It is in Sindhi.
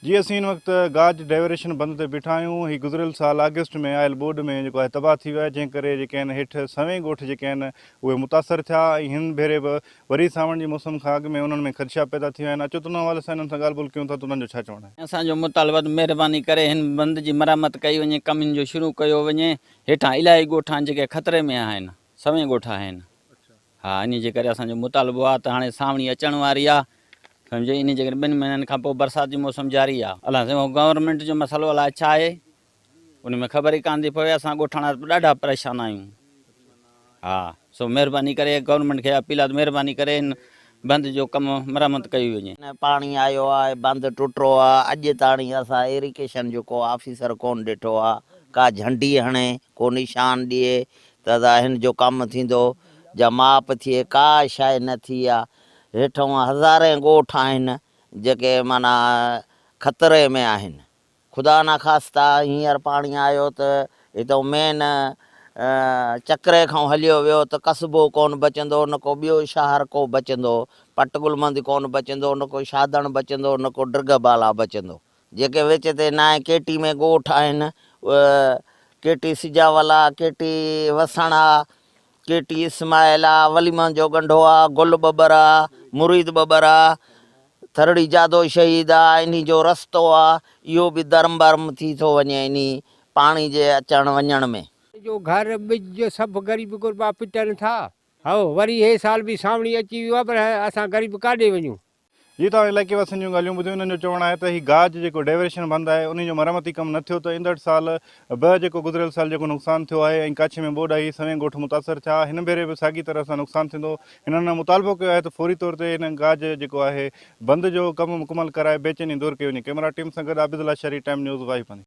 جي اسين هن وقت گاج ڊائيوريشن بند تي بيٺا آهيون هي گذريل سال آگسٽ ۾ آيل ٻوڏ ۾ جيڪو آهي تباهه ٿي ويو آهي جنهن ڪري جيڪي آهن هيٺ سوين ڳوٺ جيڪي آهن اهي متاثر ٿيا ۽ هن ڀيري به وري سانوڻ جي موسم کان اڳ ۾ انهن ۾ خدشا پيدا ٿي ويا آهن اچو ته ان حوالي سان انهن سان ڳالهه ٻولهه ڪيون ٿا ته انهن جو ڇا چوڻ آهي. اسان جو مطالبو آهي ته مهرباني ڪري هن بند جي مرمت ڪئي وڃي ڪم هن جو شروع ڪيو وڃي هيٺان الاهي ڳوٺ آهن جيڪي خطري ۾ آهن سوين ڳوٺ آهن. ها انهي جي ڪري اسان جو مطالبو آ ته هاڻي سانوڻي اچڻ واري آ سمجهي انهي جي ڪري ٻن مهينن کان پوء برسات جي موسم جاري آ. الله سائين اهو گورنمينٽ جو مسئلو الائي ڇا آهي ان ۾ خبر ئي ڪانه ٿي پوي اسان ڳوٺاڻا ڏاڍا پريشان آهيون ها سو مهرباني ڪري گورنمينٽ کي اپيل آ ته مهرباني ڪري هن بند جو ڪم مرمت ڪئي وڃي. پاڻي آيو آ بند ٽٽو آ اڄ تاڻي اسان ايريگيشن جو ڪو آفيسر ڪونه ڏٺو آ ڪا جهنڊي هڻي ڪو نشان ڏئي ته ادا هن جو ڪم ٿيندو جا ماپ ٿئي ڪا شيء نه ٿي آ. هيٺئون هزارين ڳوٺ آهن جيڪي معنيٰ خطري ۾ آهن. خدا نخواسته هينئر پاڻي آيو ته هتئون مين چڪري کان هليو ويو ته قصبو ڪونه بچندو نه ڪو ٻيو شهر ڪو بچندو، پٽ گلمند ڪونه بچندو نه ڪو شادڻ بچندو نه ڪو ڊرگهه بالا بچندو. جيڪي وچ تي نائين ڪيٽي ۾ ڳوٺ آهن، اهي ڪيٽي سجاول آ، ڪيٽي وسڻ آ، ڪيٽي اسماعيل آ، ولي محمد جو ڳنڍو آ، گل ٻٻر آ، مريد ٻٻر آ، ٿرڙي جادو شهيد آ، انهي جو رستو آ، اهو به درم برم ٿي ٿو وڃي انهي پاڻي جي اچڻ وڃڻ ۾. جو گهر، ٻج سڀ غريب غربا پٽن ٿا. هائو، وري هي سال به سانوڻي اچي ويو آ پر اسان غريب ڪاڏي وڃون. جي توهان علائقي واسين جون ڳالهيون ٻڌيون انهن جو چوڻ آهي ته هي گاج جيڪو ڊيوريشن بند آهي انهي جو مرمتي ڪم نه ٿيو ته ايندڙ سال به جيڪو گذريل سال جيڪو نقصان ٿيو آهي ۽ ڪاڇي ۾ ٻوڏ آئي سوين ڳوٺ متاثر ٿيا هن ڀيري به ساڳي طرح سان نقصان ٿيندو هنن مطالبو ڪيو آهي ته فوري طور تي هن گاج جيڪو آهي بند جو ڪم مڪمل ڪرائي بيچيني دور ڪئي وڃي ڪئميرا ٽيم سان گڏ عابد لاشاري ٽائيم نيوز واهي پانڌي.